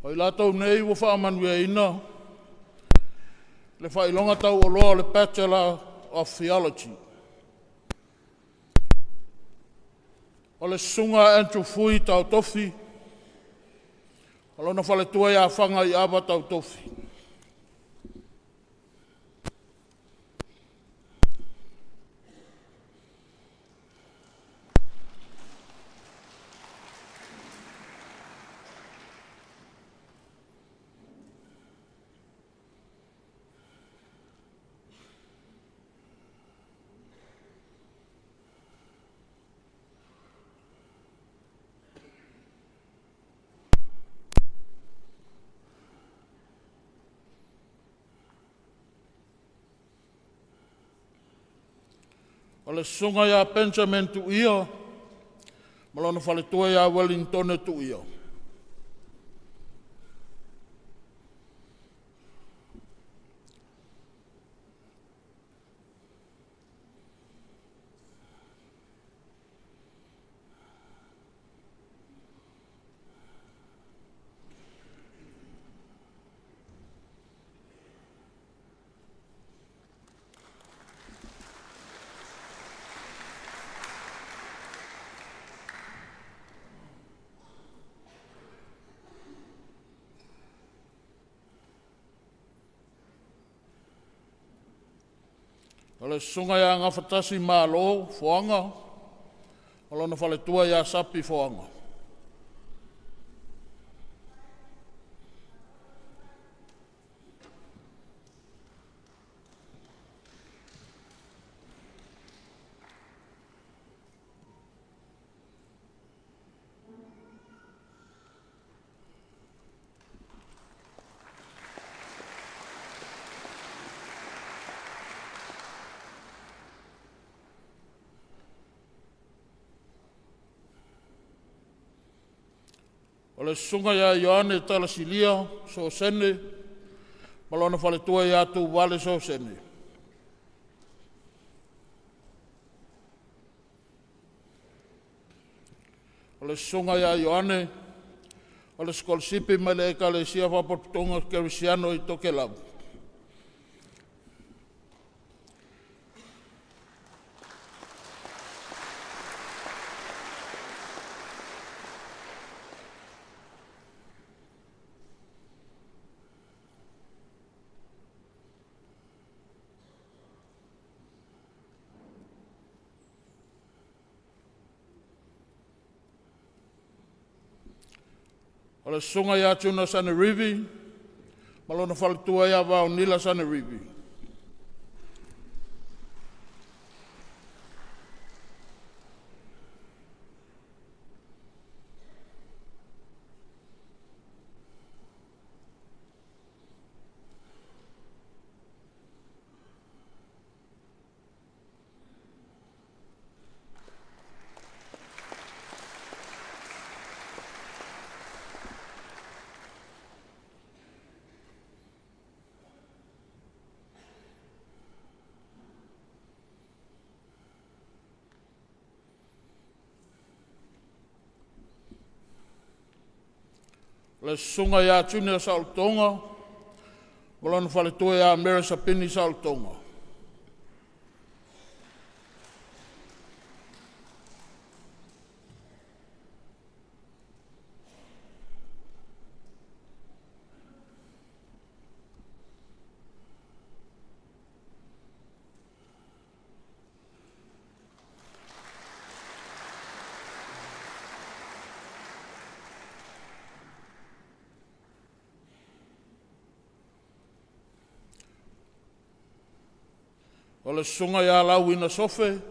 O i latou nei ua faamanuiaina i le Faailoga Taualoa o le Bachelor of Theology. O le Susuga Andrew Fui Tautofi ma lona faletua ia Fagaiava Tautofi. O le Susuga ia Benjamin Tuia ma lona faletua ia Ueligitone Tuia. O le Susuga ia Gafatasi Malo Foaga ma lona faletua ia Sapi Foaga. O le Susuga ia Ioane Talasilia Sosene ma lona faletua ia Touvale Sosene. O le Susuga ia Ioane, o le sikolasipi mai le Ekalesia Faapotopotoga Kerisiano i Tokelau. O le Susuga ia Tuna Sanerivi ma lona faletua ia Vaonila Sanerivi. O le Susuga ia Junior Saolotoga ma lona faletua ia Mary Sapini Saolotoga. O le Susuga ia Lauina Sofe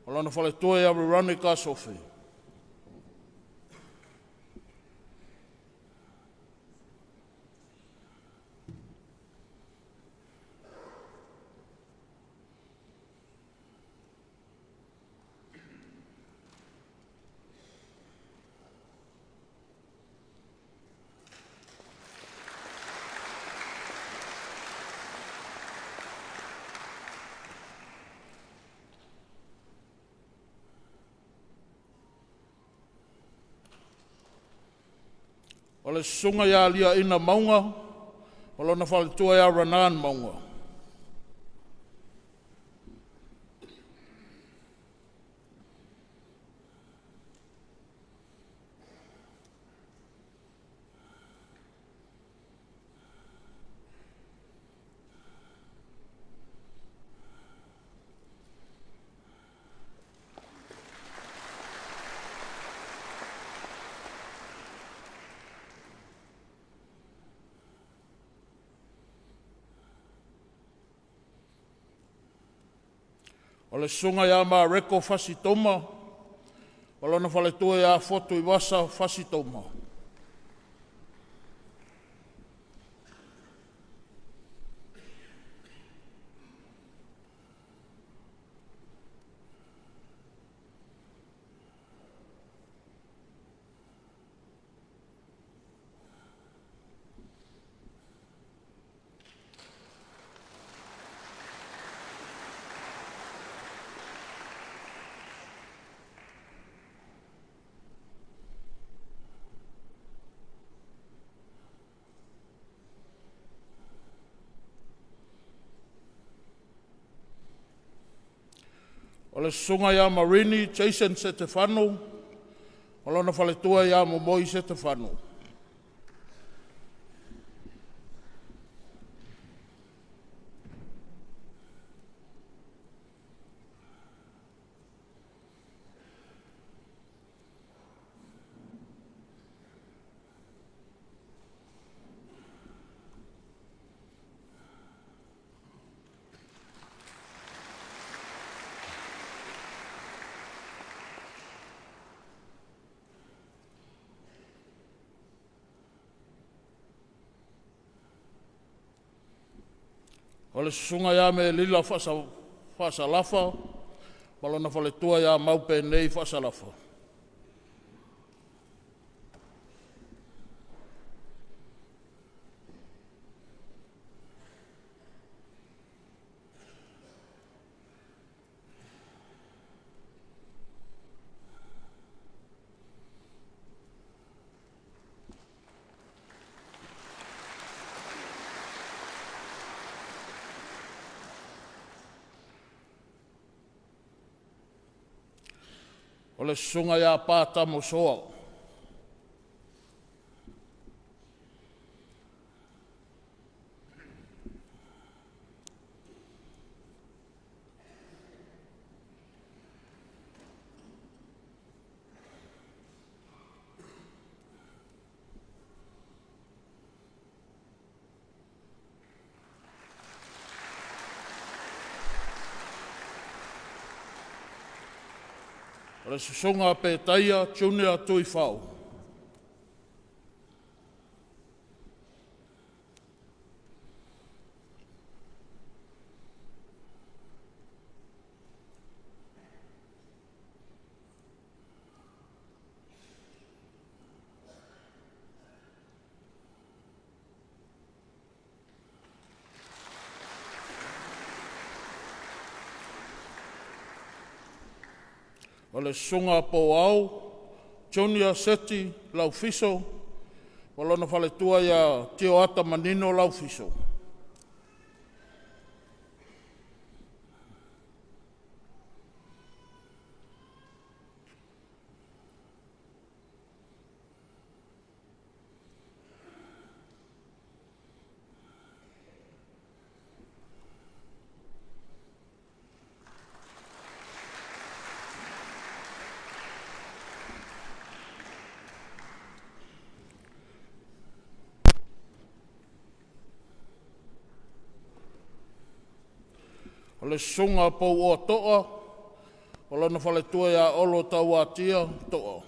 ma lona faletua ia Veronica Sofe. O le susuga ia Liaina Mauga ma lona faletua ia Renan Mauga. O le susuga ia Mareko Fasi Toma ma lona faletua ia Fotuivasa Fasi Toma. O le susuga ia Marini Jason Setefano ma lona faletua ia Momoi Setefano. O le susuga ia Melila Faasalafa ma lona faletua ia Maupenei Faasalafa. O le susuga ia Pa Tamosoa. O le susuga ia Petaia Junior Tuifa'o. O le susuga ia Poao Junior Seti Laufiso ma lona faletua ia Tioata Manino Laufiso. O le susuga ia Pouoa To'a ma lona faletua ia Olo Tauatia To'a.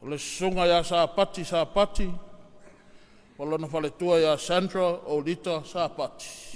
O le susuga ia Sapati Sapati Ma lona faletua ia Sandra Olita Sapati.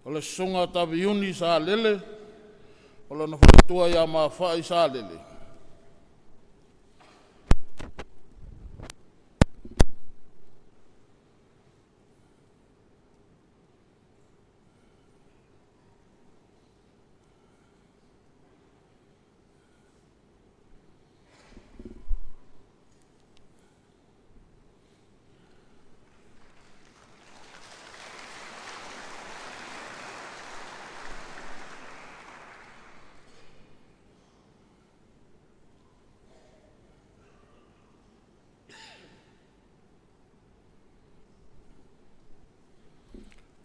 O le susuga ia Taviuni Salele ma lona faletua ia Mafai Salele.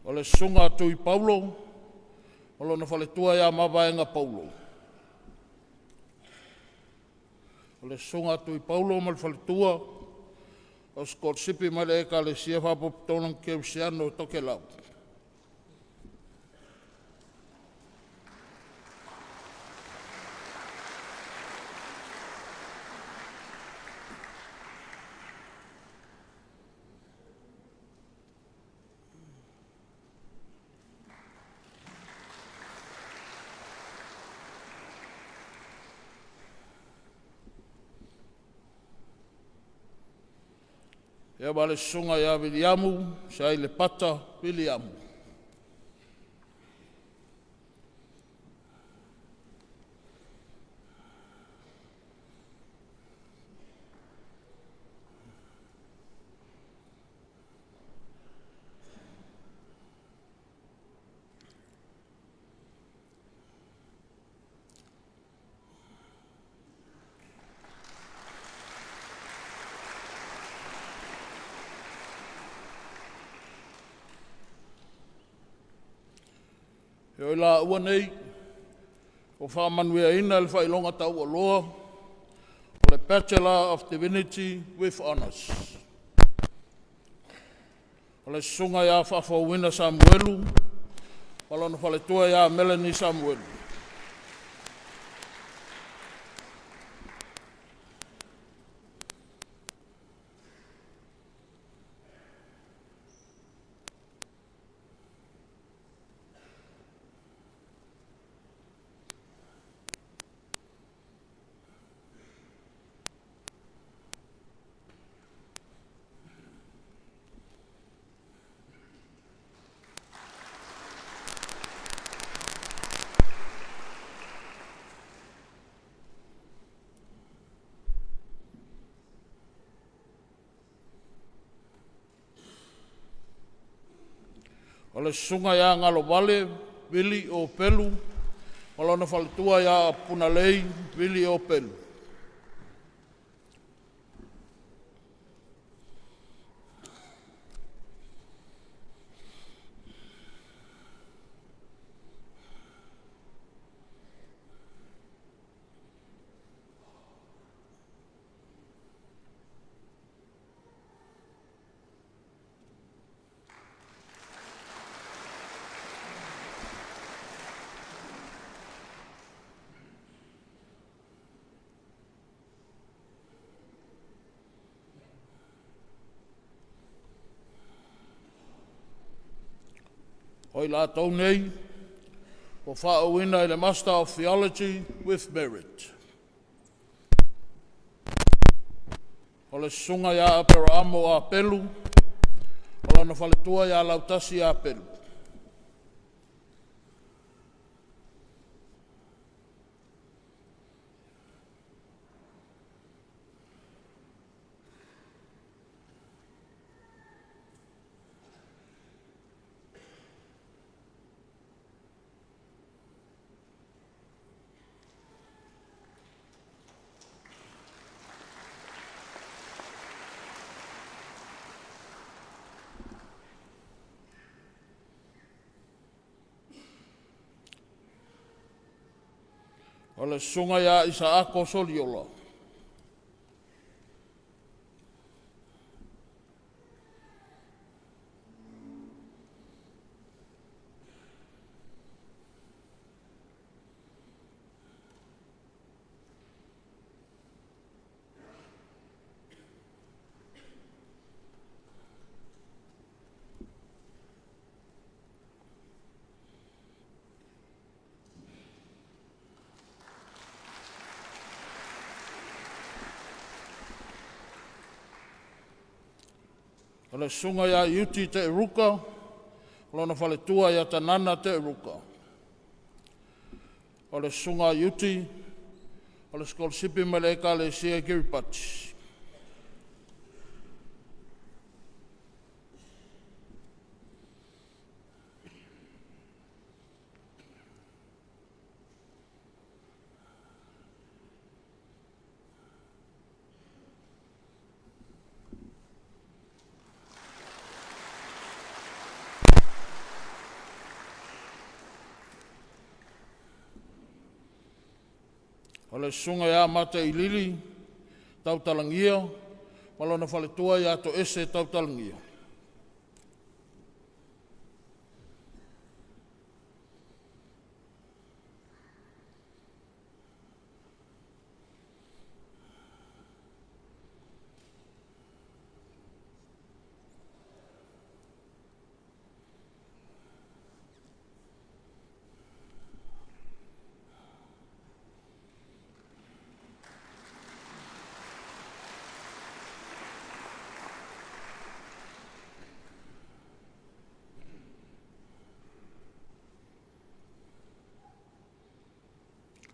O le susuga ia Tui Paulo ma lona faletua ia Mavaega Paulo. O le susuga ia Tui Paulo ma le faletua, o sikolasipi mai le Ekalesia Faapotopotoga Kerisiano i Tokelau. Ia ma le susuga ia Viliamu Saillepata Viliamu. O i laua nei ua faamanuiaina i le Faailoga Taualoa o le Bachelor of Divinity with Honours. O le susuga ia Faafouina Samuelu ma lona faletua ia Melanie Samuelu. O le susuga ia Galovale Vili O Pelu ma lona faletua ia Punalei Vili O Pelu. O i latou nei ua faauuina i le Master of Theology with Merit. O le susuga ia Aperaamo Ah Pelu ma lona faletua ia Lautasi Ah Pelu. O le susuga ia Isaako Soliola. O le susuga ia Iuti Teeruka, lona faletua ia Tanana Teeruka. O le susuga a Iuti, o le sikolasipi mai le Ekalesia i Kiripati. O le susuga ia Matailili Tautalagia ma lona faletua ia Toese Tautalagia.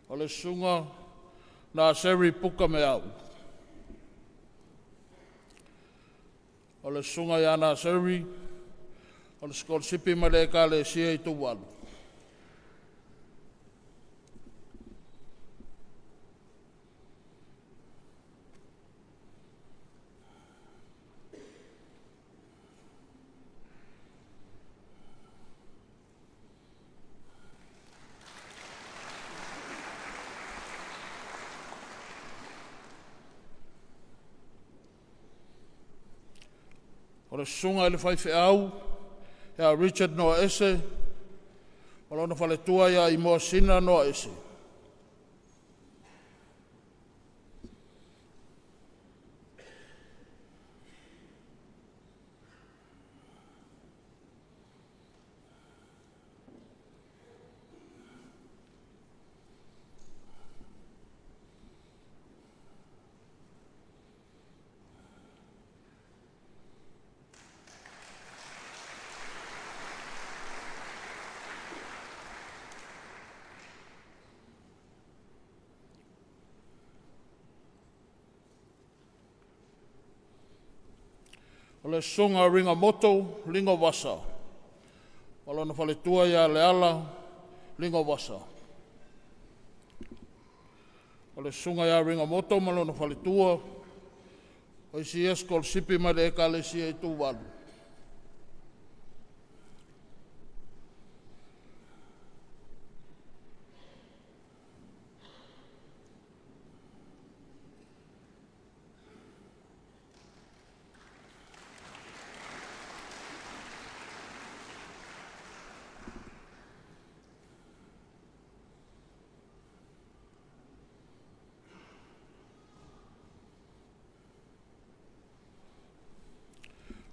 O le susuga Naseri Puka Meau. O le susuga ia Naseri, o le sikolasipi mai le Ekalesia i Tuvalu. O le susuga i le faifeau ia Richard Noaese ma lona faletua ia Imoasina Noaese. O le susuga Rigamoto Ligovasa ma lona faletua ia Leala Ligovasa. O le susuga ia Rigamoto ma lona faletua, o isi ia sikolasipi mai le Ekalesia i Tuvalu.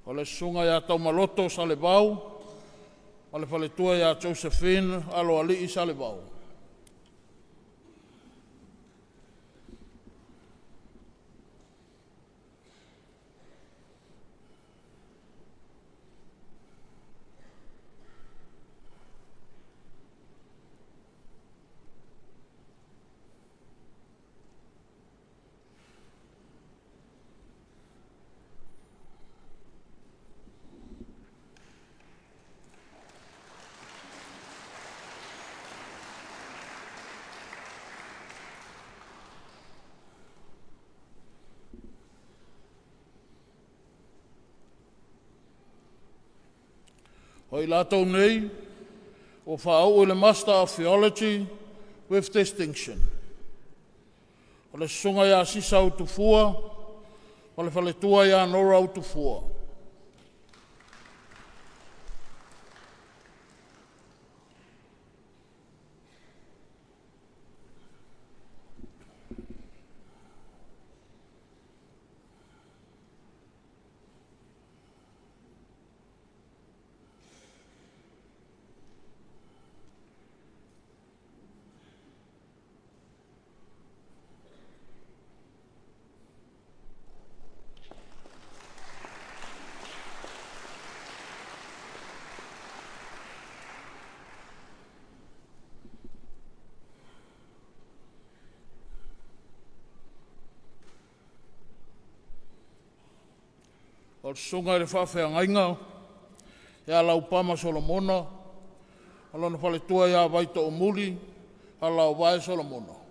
O le susuga ia Taumaloto Salevau ma le faletua ia Josephine Aloalii Salevau. O i latou nei ua faauu i le Master of Theology with Distinction. O le susuga ia Sisa Utufua ma le faletua ia Nora Utufua. O le susuga i le faafeagaiga ia Laupama Solomona ma lona faletua ia Vaitoomuli Faleaovae Solomona.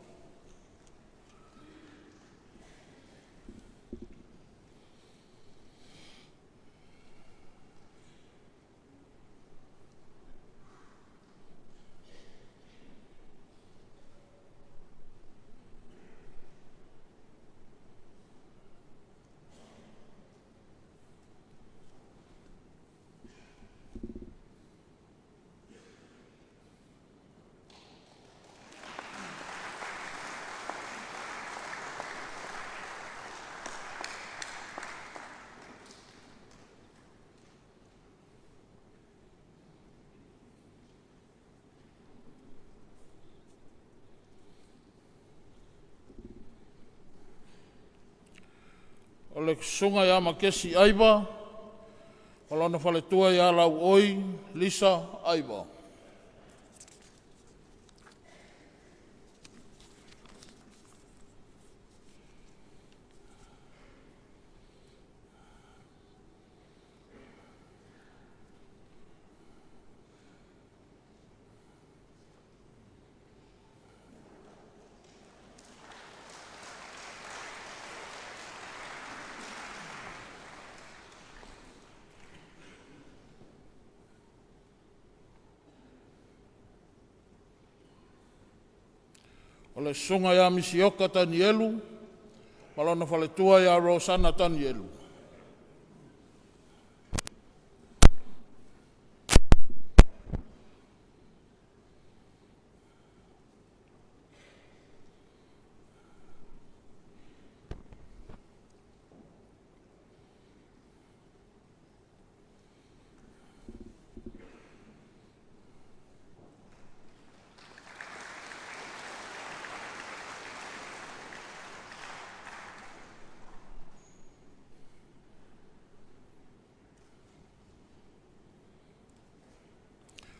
O le susuga ia Makesi Aiva ma lona faletua ia Lauoi Lisa Aiva. O le susuga ia Misioka Tanielu ma lona faletua ia Rosana Tanielu.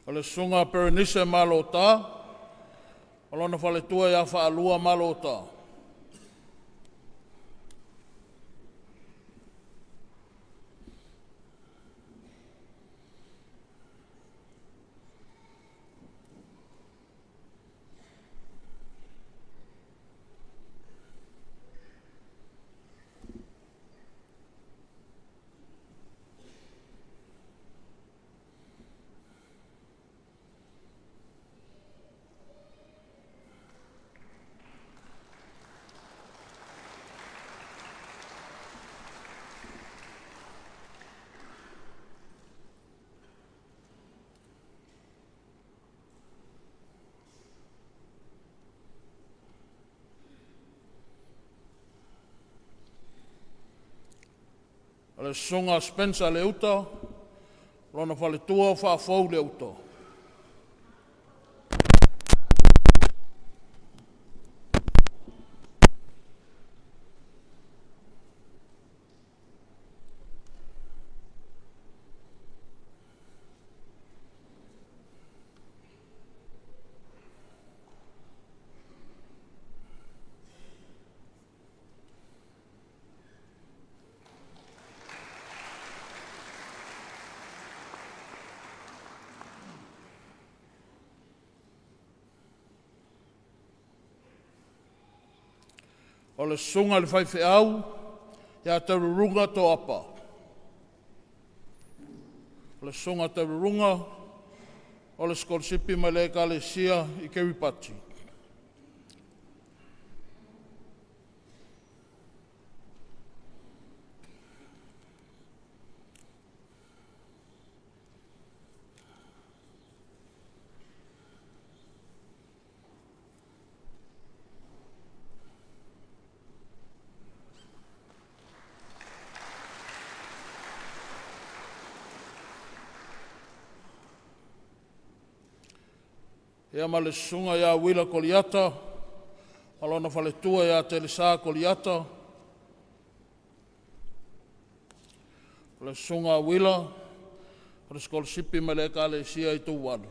O le susuga a Perenise Malota ma lona faletua ia Faalua Malota. O le susuga a Spencer Leuta ma lona faletua o Faafou Leuta. O le susuga i le faifeau ia Teururuga Toapa. O le susuga Teururuga o le sikolasipi mai le Ekalesia i Kiripati. Ia ma le susuga ia Uila Koliata ma lona faletua ia Telesa Koliata. O le susuga a Uila, o le sikolasipi mai le Ekalesia i Tuvalu.